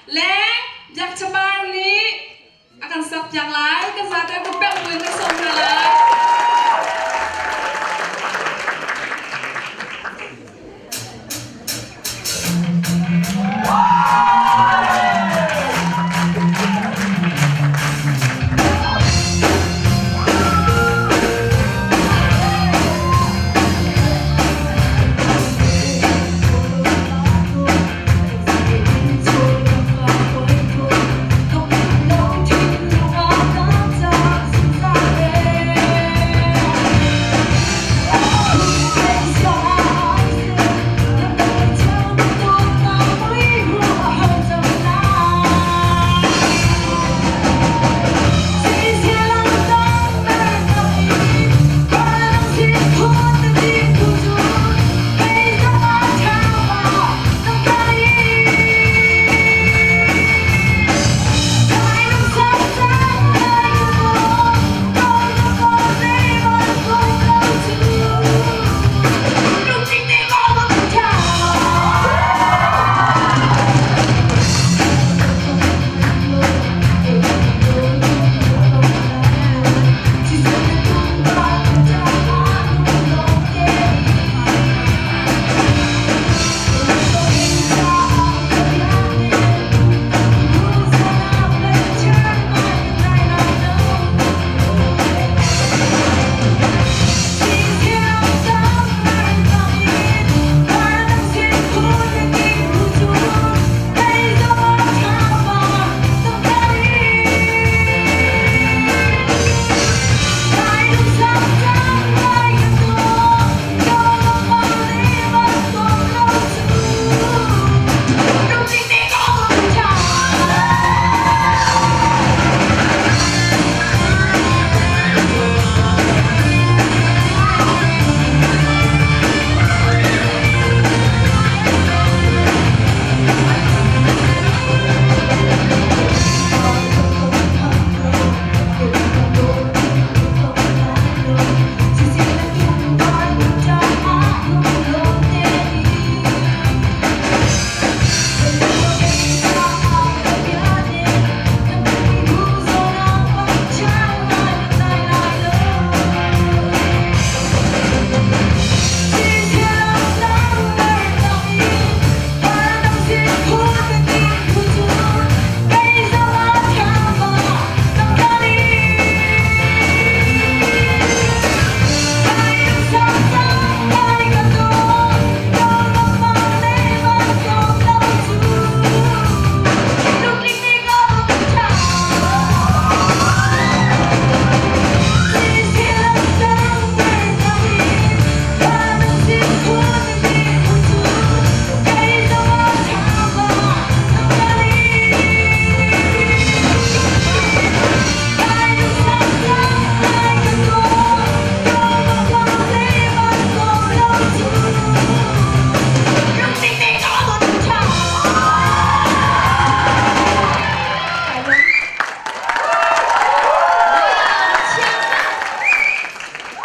Leng Biak Chapar nih a kan sak piak lai. Kan zate ku pek buin kan sawm hna lai.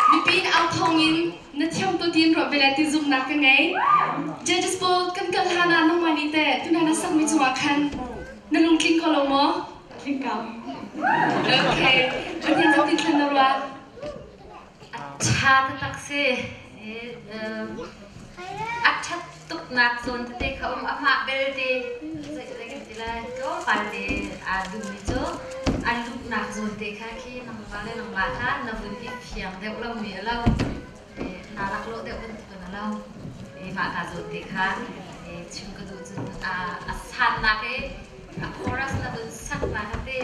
Mipi au thawngin na thiam tu tin ruah bele ti zumnak ka ngei. Judges pawl kan kal hlan ah nangmah nih teh tuna na sakmi cungah khan na lungtling ko lo maw? Tling ko. Okay. Pathian cu ti thlan na ruah? A ṭha taktak si. A ṭhat tuknak zawn tete kha um amah belte zei kan ti lai tlawmpal te aa duhmi cu an luhnak zawn te kha khi nangmah le nangmah kha na vun i fiang deuh lomi a lo. Naa laklawh deuh bantukin a lo. Mah ka zawn te kha chim ka duh cun a sannak i a chorus na vun saknak a ti.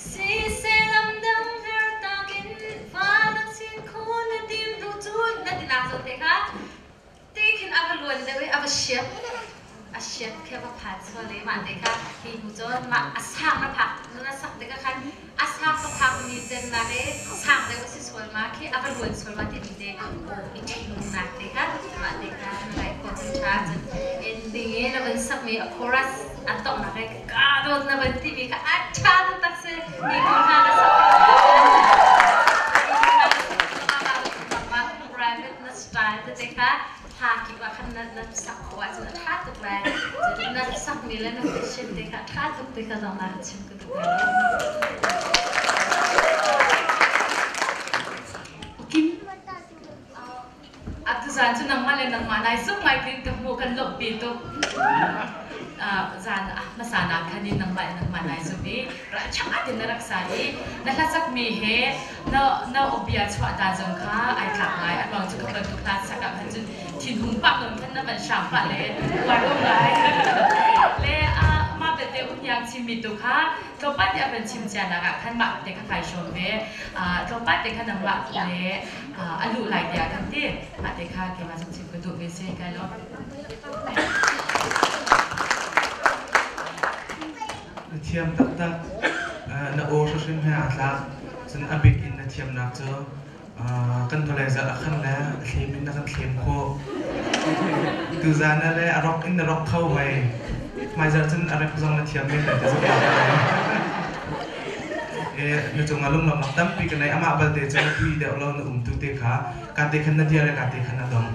Siseh lamdang hertak in fa na chin khun na tim duh cun na tinak zawn te kha ti khin a va luan deuh i a va siat a siat khi a va phan sual i mah te kha hi hnu cun mah a sang na phak na sak tikah khan a sang ka phak mi cennak i sang deuh a si sual ma khi a va luan sual ma timi te i ṭhingnak te kha mah te kha na ngaih khawh cun ṭha cun ending i na van sakmi a chorus a tonghnak i ka dawt na van timi kha a ṭha taktak si ni tu hna na sak private na style tete kha hla kip ah khan na sak khawh ahcun a ṭha tuk lai cun na sak sakmi le na passion te kha ṭha tuk te kha zong na ka chim ka duh ve. Kim. Atuzan cu nangmah le nangmah nai zumh ngai tin ka hmuh kan lawmhpi tuk. Zan hmasa nak khan in nangmah le nangmah nai zumh i ralṭha tein na rak sa i na hlasak mi he na na awbia chuah dan zong kha ai tlak ngai. A ruang cu ka bantuk hla sak ah khan cun thinhung pah nawn khan na van hram pah le uar um ngai. Le mah belte um chimmi tu kha tlawmpal te a van chim cia nak ah khan mah te kha kai hrawm ve. Tlawmpal te kha nangmah le a luh lai tiah kan ti. Mah te kha keimah zong chim ka duh ve si kai lo. Na thiam taktak. Na aw hrimhrim he aa tlak. Cun a bik in na thiamnak cu kan hnulei zarh ah khan le a thlem in na kan thlem khawh. Tuzaan ah le a rock in na rock kho hoi. Hmaizarh cun a rap zong na thiam men lai ti zong Na cungah lunglawmhnak tampi ka nei. Amah balte cu na tui deuh lo na umtu te kha ka te khan na dir le ka te khan na dong.